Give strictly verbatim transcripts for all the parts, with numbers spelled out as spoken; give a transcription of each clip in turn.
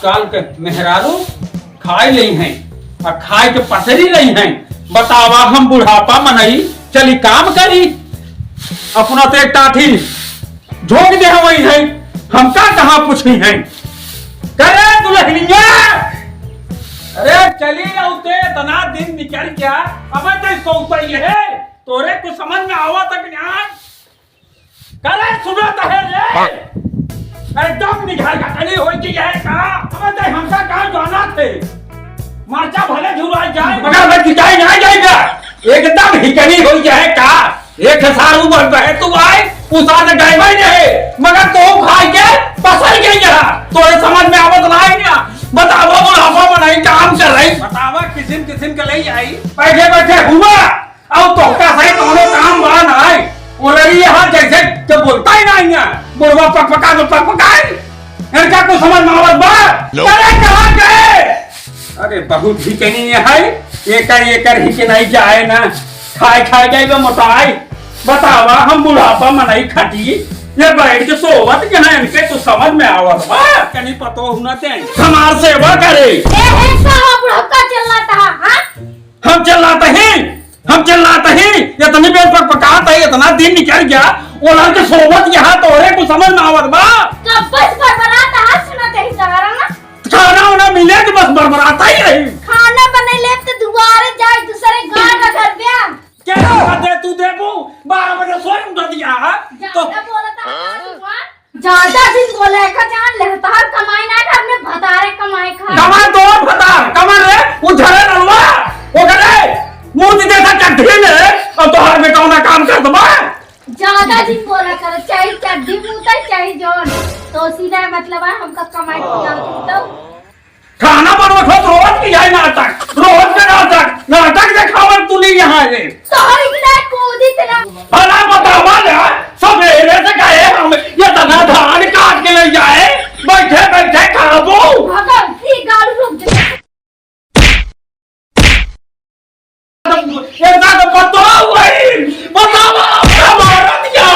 साल के मेहरारू खाए लेइहैं, आ खाए के पसरी रहिहैं। बतावा, हम बुढ़ापा मनई चली काम करी, अपना ते टाठी झोंक देहवइहैं, हमका कहाँ पूछिहैं? करे दुलहिनिया, अरे चली रहू ते, इतना दिन निकल गया, अब ते सोता ही है, तोरे कुछ समझ में आवा तक नहीं आए? करे सुनत है रे? एकदम निघर घटनी होई गई है का? अबे ते हमका का जाना थे? मरचा भले झुरा जाए, मगर मैं पिटाई ना जाएगा। एकदम हिकनी होई गई है का? एक साल उम्र में है तू आए, उसार गए भाई नहीं, मगर तू खाई के पसर गई है। तोरे समझ में आवत ना है क्या? बतावा, बुढ़ापा में नहीं काम चल रही। बतावा, किसिम किसिम के ले आई। बैठे बैठे हुआ। अब तोहका सही कौनो काम बा नाई। ओलरी यहाँ जैसे के बोलता ही नहीं है। बुढ़वा पकपका तो पकपकाई। इनका कुछ समझ में आवत बा? No। अरे कहाँ गए? अरे बहुत ही के नहीं है। एकर, एकर ही के नहीं जाए ना। खाए, खाए जाए तो मोटाई। बतावा, हम बुढ़ापा मनई खटी। ये बैठ के सोवत के ना, इनके कुछ समझ में आवत बा? कहीं पतो होना चाहिए। हमार सेवा करे। ए, ए, कहाँ बुढ़ौका चिल्लाता है, हाँ? हम चिल्लात ही, हम चिल्लात ही, इतनी बेर पकपकात ही, इतना दिन निकल गया, ओलर के सोवत यहाँ तोहरे कुछ समझ में आवत बा? कब बस बरबरात हाथ सुनत ही सहारा ना? खाना उना मिले तो बस बरबरात ही रही। खाना बने ले तो दुआरे जाए, दूसरे गाँव का घर ब्याह। क्या बात है, तू देखो, बारह बजे सोए उठ दिया है, तो ज्यादा बोलता है, हाँ? ज्यादा दिन बोले का जान ले, तोहर कमाई ना था, अपने भतारे कमाई खा। कमाई तो भतार, कमाई रे, वो झरे ललवा, वो करे, मूत देखा चड्ढी में, और तोहर बेटौना काम कर दबा। ज्यादा दिन बोला कर, चाहे चड्ढी मूते, चाहे जौन, तो सीधा मतलब है हमका कमाई के जाओ तो। खाना बनवत हो तो रोज की जाए नाटक, रोज के नाटक, नाटक देखावत तू नहीं यहाँ है। तोहर इतना कूदी तेरा। भला बतावा ना, सवेरे से कहे हम ये तना धान काट के ले जाए, बैठे बैठे खाबो। भगल, ई गाल रुक जा। इतना तो बताओ भाई, बतावा, हमारा क्या?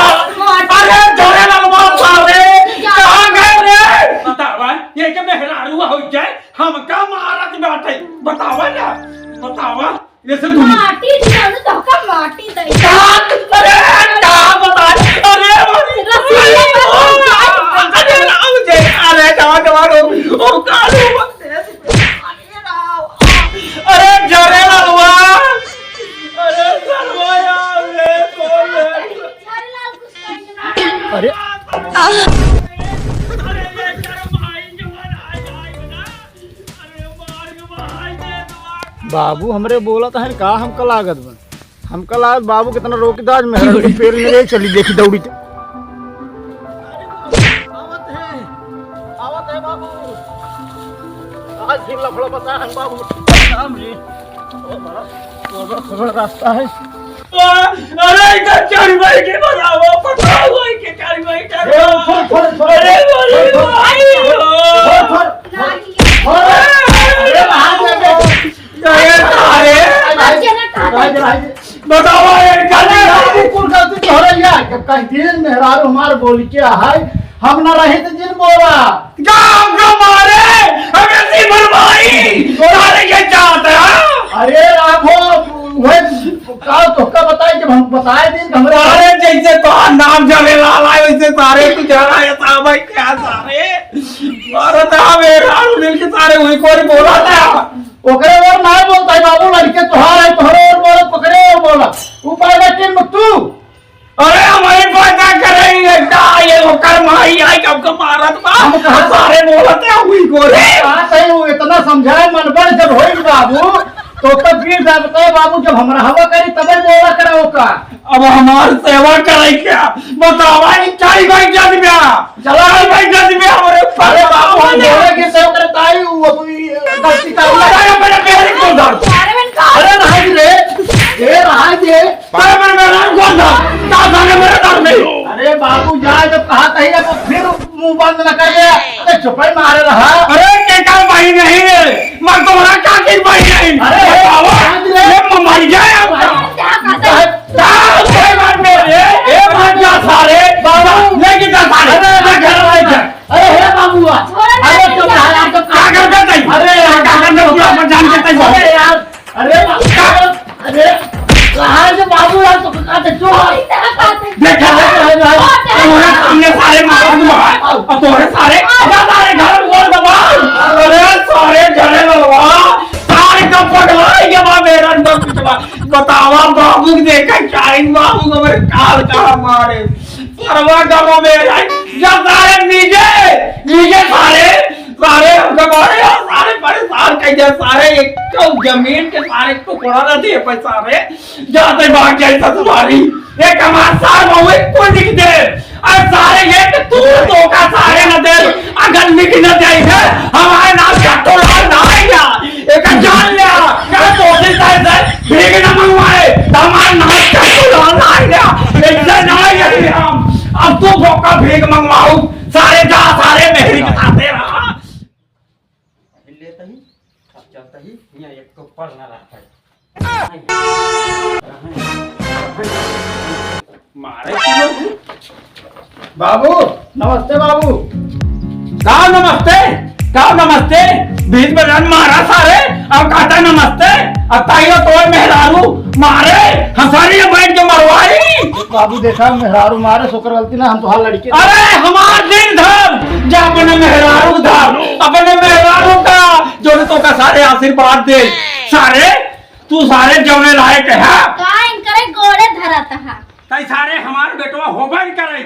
अरे, झरे ललवा सारे, कहाँ गए रे? बतावा, ये के मेहरारू हो जाए, हमका मारत बाटे। बतावा ना, बतावा। ये से तू माटी दिया, तो का माटी दे। का? अरे, का बता? अरे, अरे, रसीले में अरे, राम जी, अरे, जवा, जवा, रो, ओ, का रो? अरे, जरे ललवा। अरे, सरवा यार, रे, बोल रे। अरे। बाबू हमरे बोलत हैं का, हमका लागत बा, हमका लागत बाबू कितना रोकी दाज में है, तो पेड़ में ले चली, देखी दौड़ी ते। आवत है, आवत है बाबू। आज फिर लफड़ा बता है बाबू। राम जी। ओ बड़ा, ओ बड़ा, ओ बड़ा रास्ता है। अरे, इधर चढ़ भाई के बताओ, बताओ भाई के चढ़ भाई, चढ़ ए, भाई। फर, फर, फर, अरे, फर, अरे, फर, भाई। फर, फर, फर। अरे, अरे, भाग ले बे। अरे, अरे। भाग ले, भाग ले। बताओ, अरे, अरे, अरे, कुल गलती तोहरे ही है। जब कहीं दिन मेहरारू हमार बोल के है, हम ना रही तो जिन बोला। गाँव का मारे, हमें सी भरवाई, सारे के जात है। अरे राम हो, वह का तोहका बताई, जब हम बताए दिन हमरे अरे जैसे तो नाम जले लाल है, वैसे सारे तू जरा है, साहब है, क्या सारे? अरे तो हम एक हाल मिल के सारे वही कोई बोला था। ओकरे और ना बोलता है बाबू, लड़के तोहार है, तोहरे और बोला, पकड़े और बोला। ऊपर बैठे मत तू। अरे, हमारी बात ना करे, ये का, ये ओकर माई आई, कब का मारत बा? हम कहा सारे बोलत है, हुई गोरे। बात है, वो इतना समझाए, मन बढ़ जब होई बाबू, तो तब फिर जाबते बाबू, जब हमरा हवा करी, तबे बोला करा ओका। अब हमार सेवा करे क्या? बतावा, ये चाय भाई जद ब्या। चला। चाय भाई जद ब्या, हमारे ऊपर अरे बाबू, हम बोले कि सेवा करे ताई, वो अपनी गलती का अरे, मेरे, मेरे को धर। अरे, रहा दे रे, ए, रहा दे। अरे, मेरे, मेरे को धर। का धरे मेरे धर नहीं? अरे बाबू, जाए जब कहा तही, अब फिर मुंह बंद न करिए। अरे चुप ही मारे रहा। अरे, के का भाई नहीं है? मैं तुम्हारा का की भाई नहीं? अरे, बाबा, आज रे। ये मर जाए अब। अरे, क्या कहता है? का भाई बात में? ए, ए, मर जा सारे। बाबा। लेके जा सारे। अरे, अरे, घर में जा। अरे, हे बाबू, अरे, चुप रहा, चुप रहा। तो जो और इतना बात है। देखा है, देखा है, देखा है। और तोहरे सामने सारे मारा हुआ है। और तोहरे सारे, और जा सारे घर में बोल दबा। अरे सारे जने लड़वा। सारे का पगला है ये बा मेरा अंदर कुछ बा। बतावा बाबू के देखा, चाइन बाबू को मेरे काल का मारे। सरवा का वो मेरा, जा सारे नीचे, नीचे सारे। सारे हमका मारे यार, सारे परेशान कर दिया, सारे एक तो जमीन के सारे टुकड़ा ना दिए पे सारे, जाते भाग जाए ससुरारी। एक हमार सार बहु एक कोई लिख दे, और सारे एक तू धोखा सारे न दे, अगर लिख न दे है, हमारे नाम का टोला ना आएगा, एक जान लिया, क्या तोसी सारे से भीख न मंगवाए, तो हमारे नाम का टोला ना आएगा, ऐसे ना आएगा हम, अब तू धोखा भीख मंगवाऊ, सारे जा, सारे मेहरी के साथे रहा। लेते ही, अब चलते ही, यहाँ एक तो पढ़ ना रहा है। मारे क्यों? बाबू, नमस्ते बाबू। का नमस्ते? का नमस्ते? बीच में रन मारा सारे, अब कहता नमस्ते, अब ताई तो तोड़ मेहरारू मारे, हंसारी में बैठ के मरवाई। बाबू देखा, मेहरारू मारे, सोकर गलती ना, हम तो हाल लड़के। अरे हमार दिन धर, जा अपने मेहरारू धर, अपने मेहरारू का, जो तोका सारे आशीर्वाद दे। सारे, तू सारे जौने लायक है। का इनकरे गोड़े धरत हा? तई सारे हमार बेटवा होबे न करे,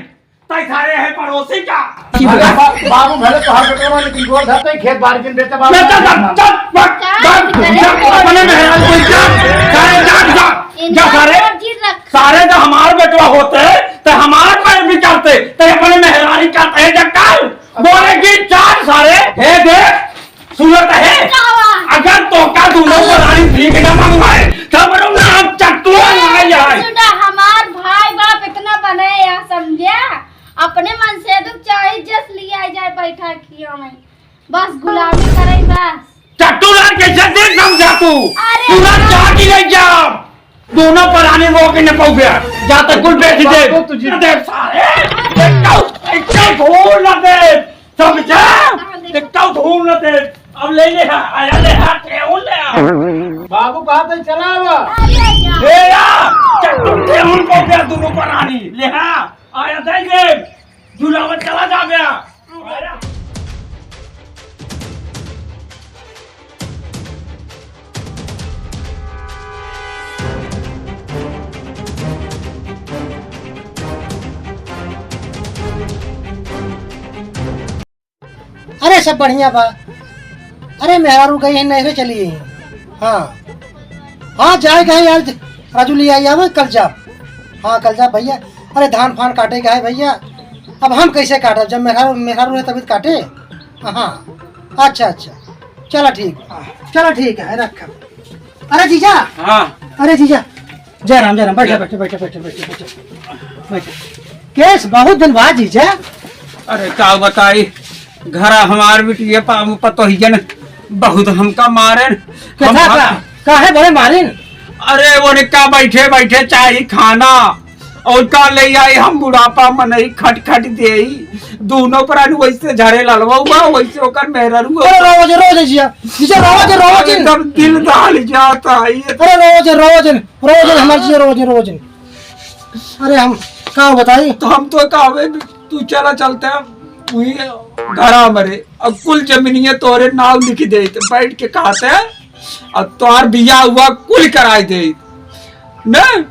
तई सारे है पड़ोसी का। अरे बा-, बाबू भले तोहार बेटवा, लेकिन गोड़ धरते ही खेत बाड़ी दिन बेचे बाबू। बेटा, चल, चल, बस, का बस, इनकरे जा, गोड़ अपने मेहरारू को जा, सारे जा, जा, जा इनका सारे। गोड़ गिर रखा। सारे तो हमार बेटवा होते, तो हमार पैर भी करते, तो अपने मेहरारू का पैर जब काल बोले कि चार सारे, हे देख, सुनत है? का हुआ? अगर तोका दोनों परानी भीख न मंगवाए, तब रो ना चट्टुआ अरे, ना जाए। सुना, हमार भाई बाप इतना बने या समझे, अपने मन से दुख चाहे जस लिया जाए बैठा खिया में, बस गुलामी करे बस। चट्टू लाल कैसे दे समझा तू? अरे पूरा ना। चाट ही ले जा। दोनों परानी रोक न पाउबे, जा तक कुल बेच दे। बाबू, तू जी- न दे सारे, एक तो, एक तो धूल न दे, समझा? हाँ, देखो। एक तो धूल न दे, अब ले ले, हाँ, आया ले, हाँ, ठेहुन ले आ। बाबू, कहाँ तक चला आवा? अरे यार। ले आ, चल, तू ठेहुन को दे, दोनों परानी, ले, हाँ, आया दे दे, झुलावत चला जा बे। अरे, सब बढ़िया बा। अरे, मेहरारू गई है, नहरे चली गई है। हाँ, हाँ, जाए गए यार, राजू ले आई आवे, कल जा। हाँ, कल जा भैया। अरे, धान फान काटे का है भैया, अब हम कैसे काटब, जब मेहरारू, मेहरारू है तभी तो काटे। हाँ, अच्छा, अच्छा, चला ठीक, चला ठीक है, रख। अरे जीजा। हाँ। अरे जीजा, जय राम, जय राम, बैठा, जय- बैठा, बैठा, बैठा, बैठा, बैठा, बैठा। केस बहुत दिन बाद जीजा। अरे का बताई, घरा हमार बिटिया पा-, पतोहिया ने बहुत हमका मारे। कैसा हम का? काहे बड़े मारिन? अरे वो ने का बैठे बैठे चाही खाना और का ले आई, हम बुढ़ापा मनई खट खट देई। दोनों प्राणी वैसे झरे ललवा हुआ, वैसे ओकर मेहररुआ। अरे रोवा जिन, रोवा जिन जिया। जिया रोवा जिन, रोवा जिन। एकदम दिल दहल जाता है। अरे रोवा जिन, रोवा जिन, रोवा जिन, हमार जिया रोवा जिन, रोवा जिन। अरे हम का बताई? तो हम तो कहवे तू चला चलते हैं वही घरा मरे, अब कुल जमीनिया तोरे नाव लिख दे, तो बैठ के खाते हैं, अब तोहार बियाह हुआ कुल कराई दे। न?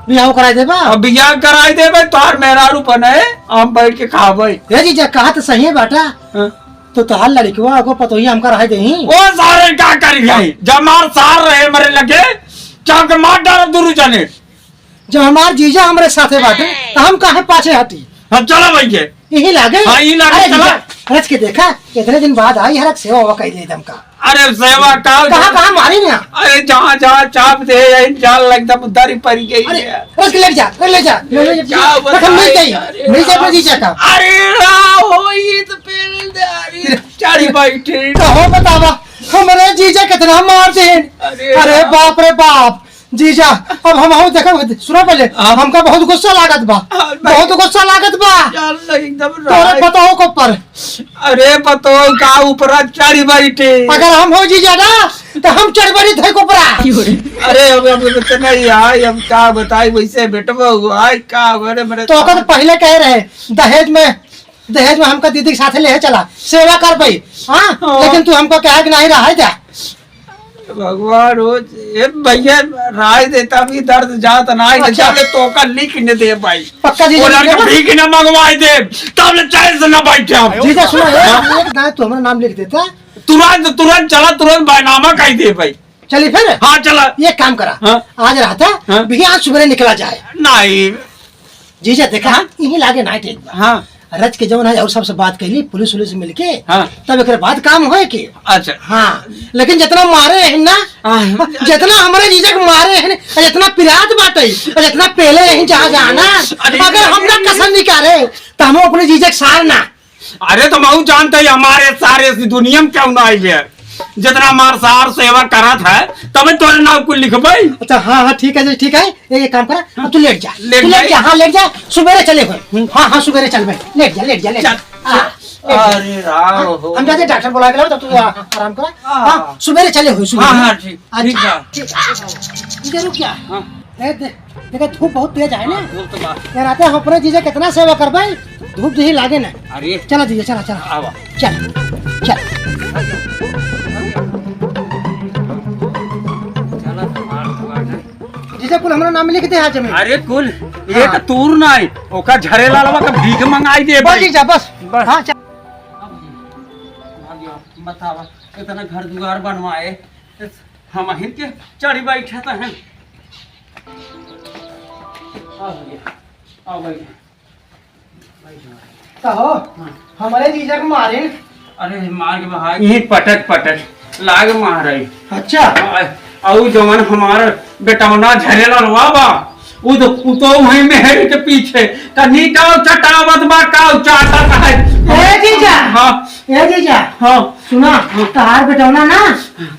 बियाह कराई देबा? अब बियाह कराई देबे, तोहार मेहरारू बने, हम बैठ के खाबे। ए जीजा, कहा तो सही है बेटा। हाँ। तो तोहार लड़कवा को पतोहिया हमका रहाई देही। ओ सारे का कर गई? जब मार सार रहे मरे लगे, क्या के मार डालो दुरु जने। जब हमार जीजा हमरे साथे बाटे, तो हम काहे पाछे हटी? हम चला भैया। यही लागे? हाँ, यही लागे, अरे चला। जीजा, रच के देखा, इतने दिन बाद आई हरक सेवा ववा कई दे दम का। अरे सेवा का कहाँ, कहाँ मारी ना? अरे जहाँ, जहाँ चाप दे, यही जाल लगता, दरी पड़ी गई अरे, है। रच के ले जा, ले, ले जा, ले, ले जा, क्या रख, हम बताए नहीं जाई, यार, नहीं जाए अपने जीजा का। अरे राव हो, ये तो पेल दे, अरे चारी बैठे। तो हो बतावा, हमरे जीजा कितना मार दे। अरे अरे राव। बाप रे बाप, जीजा, अब हम हो देखो, सुनो पहले, हाँ। हमका बहुत गुस्सा लागत बा, हाँ, भाई। बहुत गुस्सा लागत बा। यार, एकदम तोरे राय। पतोह के ऊपर। अरे पतोह का ऊपरा चढ़ बैठे। अगर हम हो जीजा ना, तो हम चढ़ बैठी थे ऊपरा। अरे अब, अब तो नहीं आए, अब का बताई वैसे बेटवा हुआ है, का बड़े बड़े तो ओकर पहले कहे रहे, दहेज में, दहेज में हमका दीदी के साथे ले चला, सेवा कर पाई। हाँ? हाँ। लेकिन तू हमको कहा कि नहीं रहा है जा। भगवान हो, ए भैया, राय देता भी दर्द जात ना, अच्छा। जब ले तोका लिख न दे भाई। पक्का जी, वो लिख लड़का देबा? भीख न मंगवाए दे, तब ले चैन से न बैठे हम। जीजा सुनो, ए, हाँ? एक दाएं तू हमारा नाम लिख देता। तुरंत, तुरंत चला, तुरंत बैनामा कह दे भाई। चली फिर? हाँ, चला। ये काम करा। हाँ। आज रहता, हाँ। भी आज सुबह निकला जाए। नहीं। जीजा देखा, हाँ? यहीं लागे ना ठीक बा। हाँ। रच के जवन है और सबसे बात कैली, पुलिस उलिस मिलके, हाँ। तब एकरे बाद काम होए के। अच्छा। हाँ, लेकिन जितना मारे हैं ना, हाँ। जितना हमारे जीजा के मारे हैं, जितना पिरात बाटे, जितना पहले यहीं जहाँ जाना, अरे, अगर हम ना कसर निकाले, तो हम अपने जीजा के सार ना। अरे, तो मऊ जानते ही हमारे सारे इस दुनिया में क्यों ना आई बे? जितना हमार सार सेवा करत है, तबे तोरे नाम कुल लिखबई। अच्छा, हाँ, हाँ, ठीक है जी, ठीक है। ए, एक काम करा, अब तू लेट जा। लेट तू लेट जाई? जा, हाँ, लेट जा। सुबेरे चले होए। हम्म। हाँ, हाँ, सुबेरे चल भाई। लेट जा, लेट जा, लेट जा। चल, हाँ, चल। लेट जा। अरे राम हाँ, हो। हम जाते डॉक्टर बुला के लाओ, तब तू आ-, आराम करा। हाँ। हाँ, सुबेरे चले होए, सुबेरे। हाँ, हाँ, ठीक, अच्छा, ठीक बा। ठीक, ठीक, ठीक। इधर रुक जा। हाँ। ए, दे-, देखा, धूप बहुत तेज है ना। हाँ, धूप तो बा। यार, आते हम अपने जीजा कितना सेवा करबे, धूप यही लागे ना। अरे। चला जीजा, चला, चला। आवा। चल, चल। चला, तुम्हार दुआ नहीं। जीजा, कुल हमरा नाम लिख दे आज में। अरे कुल, हाँ। एक तूर नाई, ओका झरेलालवा का भीख मंगाई दे बस भाई। जीजा, बस। बस। हाँ, चल। अब भाग्य, बतावा, इतना घर दुआर बनवाए, हम हिन के चढ़ी बैठे तो हैं। आ भैया, आ भैया। कहो, हाँ। हमारे जीजा के मारे। अरे, मार के बहाए। ई पटक, पटक, लाग मारे। अच्छा। आ, अउ जवन हमार बेटौना झरेला रवा बा, उ तो, उ तो वहीं मेहर के पीछे, तनी काउ चटावत बा, काउ चाटत है। ए जीजा। हाँ। ए जीजा। हाँ। सुना, हाँ। तहार बेटौना ना,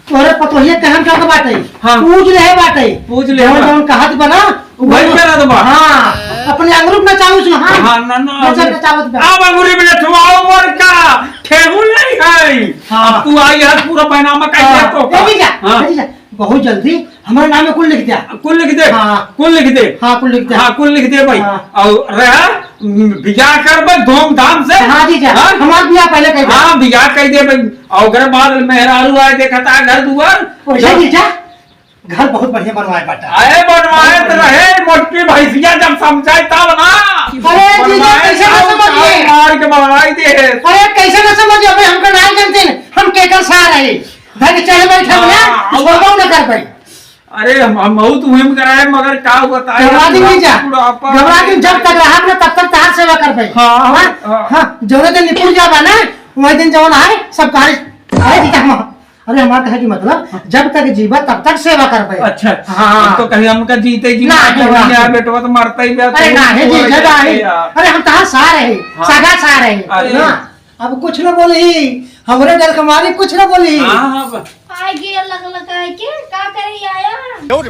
तोरे पतोहिए कहन का बाटे। हाँ। पूज लेहे बाटे। पूज लेहे जौन बा। जौन कहत बा ना, वही करत बा। हाँ, अपने अंगुरी में नचावे उसमें, हाँ। हाँ, ना, ना, नचा-, अंगुरी नचावत बा। अब अंगुरी में नचवाओ मोर का, ठेहुल नहीं है। हाँ। अब तू आई है, पूरा बैनामा कर दिया हाँ। तो ए जीजा, हाँ। ए जीजा, बहुत जल्दी हमारे नाम में कुल लिख दिया। कुल लिख दे, हाँ। कुल लिख दे। हाँ, कुल लिख दे। हाँ, कुल लिख दे भाई। हाँ। और रहा, बियाह करबे धूमधाम से। हाँ जीजा, हाँ? हमार बियाह पहले कर दे। हाँ, बियाह कर दे भाई। और ओकरे बाद मेहरारू आए, देखता घर दुआर। वैसे जीजा, घर बहुत बढ़िया बनवाए बाटा। अरे बनवाए तो रहे, मोटकी भैंसिया जब समझाए तब ना। अरे जीजा, बनवाए कैसे ना तब समझिए? मार के बनवाई दे। अरे कैसे ना समझिए? अबे हमका ना जानते हैं, हम केकर सार है। घर के चढ़े बैठे हो ना, हाँ, छोड़ो ना कर पाई। अरे हम, हम बहुत मुहिम कराए, मगर का बताए, घबरा दी नहीं जा। बुढ़ापा घबरा दी, जब तक रहा ना, तब तक तहार सेवा कर पाई। हाँ, हाँ, हाँ। हाँ, जौने दिन निपुर जाबा ना, वही दिन जौन आए, सब कहानी, अरे जीजा हम अरे हमार कहे कि मतलब, जब तक जीवा तब तक सेवा करबे। अच्छा, हाँ। हम तो कहे हमका जीते जी ना, मारते ना। होइए, बेटवा तो मरता ही बा, अरे तू ना, हे तो जीजा, ऐसे ना, हे। यार। अरे हम तहार सार है, हाँ। सगा सार है। अरे। ना, अब कुछ न बोली, हमरे डर के मारी कुछ न बोली। हाँ, हाँ, बस। आइ गया लग लगा के, का करे आया? अबे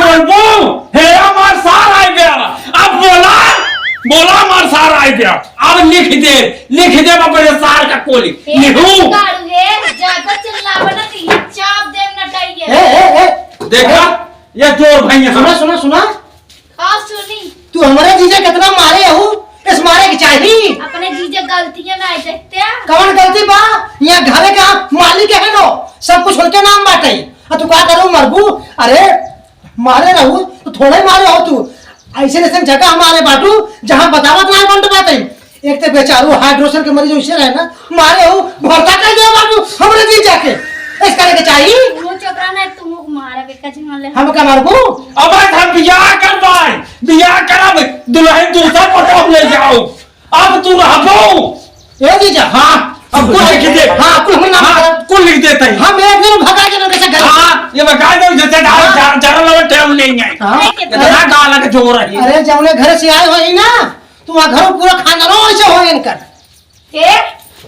बोलबू, हे हमार सार आइ गया। अब बोला, बोला हमार सार आइ गया। अब लिख दे, लिख दे अपने सार का कोली। ए, लिखू। गाड़ू है, ज्यादा चिल्लावे ना तो ये चाप देम नटाइए। ए, ए, ए। देखा, ये जोर भैया। सुना, सुना, सुना। हाँ, सुनी। तू हमरे जीजा कितना मारे हऊ, इस मारे के चाही। अपने जीजा गलतियां ना देखते। कौन गलती बा? यहाँ घरे का मालिक है नो, सब कुछ उनके नाम बाटे। आ तू का करू मरबू? अरे, मारे रहू तो थोड़े मारे हो तू, ऐसे ऐसे जगह मारे बाटू जहाँ बतावत ना बंद बाटे। एक तो बेचारू हाइड्रोसन के मरीज वैसे रहे ना, मारे हो भरता कर दिया बाटू हमरे जीजा के। इस करे के चाहिए। वो चोकरा ना तुम मारे के कजी मार ले। हम का मारबू? अब हम बियाह करवाए, बियाह करब, दुल्हन दूसरा पटोह ले जाओ। अब तू रहबो। ए जीजा। हाँ, अब कुल लिख दे। हाँ, कुल हमरे नाम हाँ, कर। कुल लिख देते हैं। हम एक दिन भगा के कैसे घर। हाँ, ये भगा दो, जैसे डाल, हाँ। जा-, जरा लगा टाइम लेंगे। हाँ। इतना गाला के जोर है। अरे, जौने घर से आए हो ही ना, तू वहाँ घर पूरा खानदानो ऐसे हो इनकर। ए,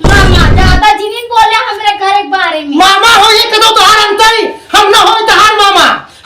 मामा, ज्यादा जिनिन बोले हमरे घर के बारे में। मामा हो ये कदो तोहार अंतरी, हम ना हो तोहार मामा।